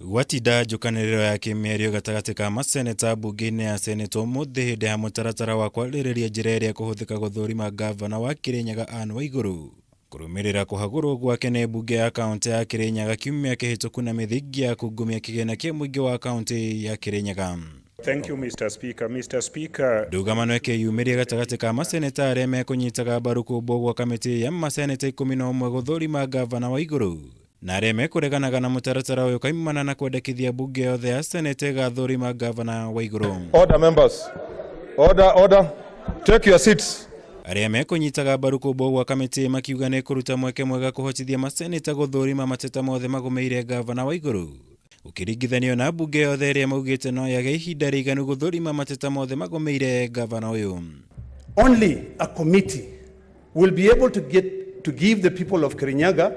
Gwatinda njũkanĩrĩro ya kĩmĩario gatagatĩ ka maseneta mbunge-inĩ ya Senate ũmũthĩ hĩndĩ ya mũtaratara wa kwarĩrĩria njĩra ĩrĩa ĩkũhũthĩka gũthũrima ngavana wa Kĩrĩnyaga Anne Waigũrũ kũrũmĩrĩra kũhagũrwo gwake nĩ mbunge ya kaũntĩ ya Kĩrĩnyaga kiumia kĩhĩtũku na mĩthingi ya kungumia kĩgĩna kĩa mũingĩ wa kaũntĩ ya Kĩrĩnyaga. Thank you, Mr. Speaker. Mr. Speaker, Ndũgamano ĩkĩyumĩria gatagatĩ ka maseneta arĩa mekũnyitaga mbaru kũmbwo gwa kamĩtĩ ya maseneta 11 gũthũrima ngavana Waigũrũ na arĩa mekũreganaga na mũtaratara ũyũ kaimana na kwendekithia mbunge yothe ya senete ĩgathũrima ngavana Waigũrũ. Order, members. Order, order. Take your seats. Arĩa mekũnyitaga mbaru kũmbwo gwa kamĩtĩ makiuga nĩ kũruta mweke mwega kũhotithia maseneta gũthũrima mateta mothe magũmĩire ngavana Waigũrũ gũkĩringithanio na mbunge yothe ĩrĩa maugĩte no yage ihinda rĩiganu gũthũrima mateta mothe magũmĩire ngavana ũyũ. Only a committee will be able to get to give the people of Kirinyaga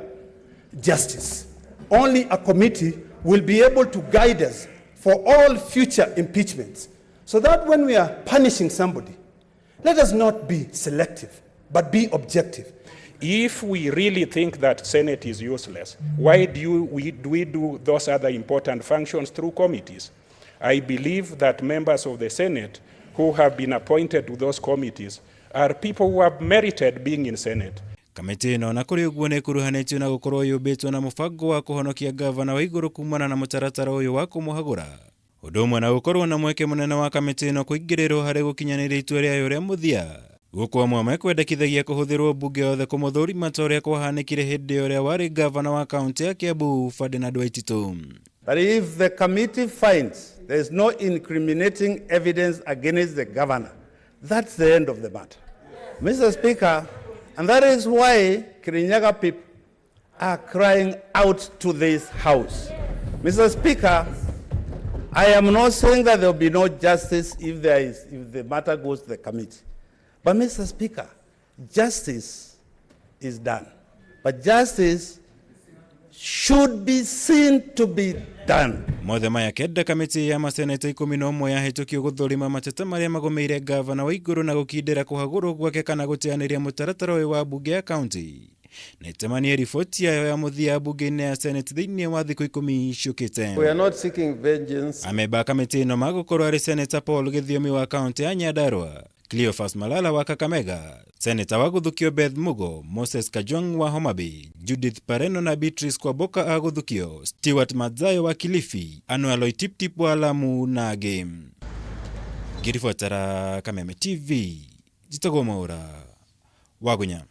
justice. Only a committee will be able to guide us for all future impeachments, so that when we are punishing somebody, let us not be selective, but be objective. If we really think that Senate is useless, why do we do those other important functions through committees? I believe that members of the Senate who have been appointed to those committees are people who have merited being in Senate. Kamĩtĩ ĩno na kũrĩ ũguo nĩ ĩkuruhanĩtio na gũkorwo yũmbĩtwo na mũbango wa kũhonokia ngavana Waigũrũ kumana na mũtaratara ũyũ wa kũmũhagũra, ũndũ ũmwe na gũkorwo na mweke mũnene wa kamĩtĩ ĩno kũingĩrĩrwo harĩ gũkinyanĩria itua rĩayo rĩa mũthia, gũkũ amwe mekwendekithagia kũhũthĩrwo mbunge yothe kũmũthũrima ta ũrĩa kwahanĩkire hĩndĩ ĩrĩa warĩ ngavana wa kaũntĩ ya Kiambu Ferdinand Waititu. That if the committee finds there is no incriminating evidence against the governor, that's the end of the matter. Mr. Speaker, and that is why Kirinyaga people are crying out to this House. Mr. Speaker, I am not saying that there will be no justice if the matter goes to the committee. But Mr. Speaker, justice is done. But justice should be seen to be done. Mothe maya kenda kamĩtĩ ya maseneta 11 yahĩtũkio gũthũrima mateta marĩa magũmĩire ngavana Waigũrũ na gũkindĩra kũhagũrwo gwake kana gũteanĩria mũtaratara ũyũ wa mbunge ya kaũntĩ na ĩtemanie riboti yayo ya mũthia mbunge-inĩ ya Senate thĩinĩ wa thikũ 10 ciũkĩte. We are not seeking vengeance. Amemba a kamĩtĩ ĩno magũkorwo arĩ Seneta Paul Gĩthiomi wa kaũntĩ ya Nyandarua, Cleophas Malala wa Kakamega, Seneta wa Gũthukio Beth Mugo, Moses Kajwang wa Homa Bay, Judith Pareno na Beatrice Kwamboka a Gũthukio, Stewart Madzayo wa Kilifi, Anwar Loitiptip wa Lamu na angĩ. Ngĩribotera Kameme TV, njĩtagwo Mwaũra Wagunya.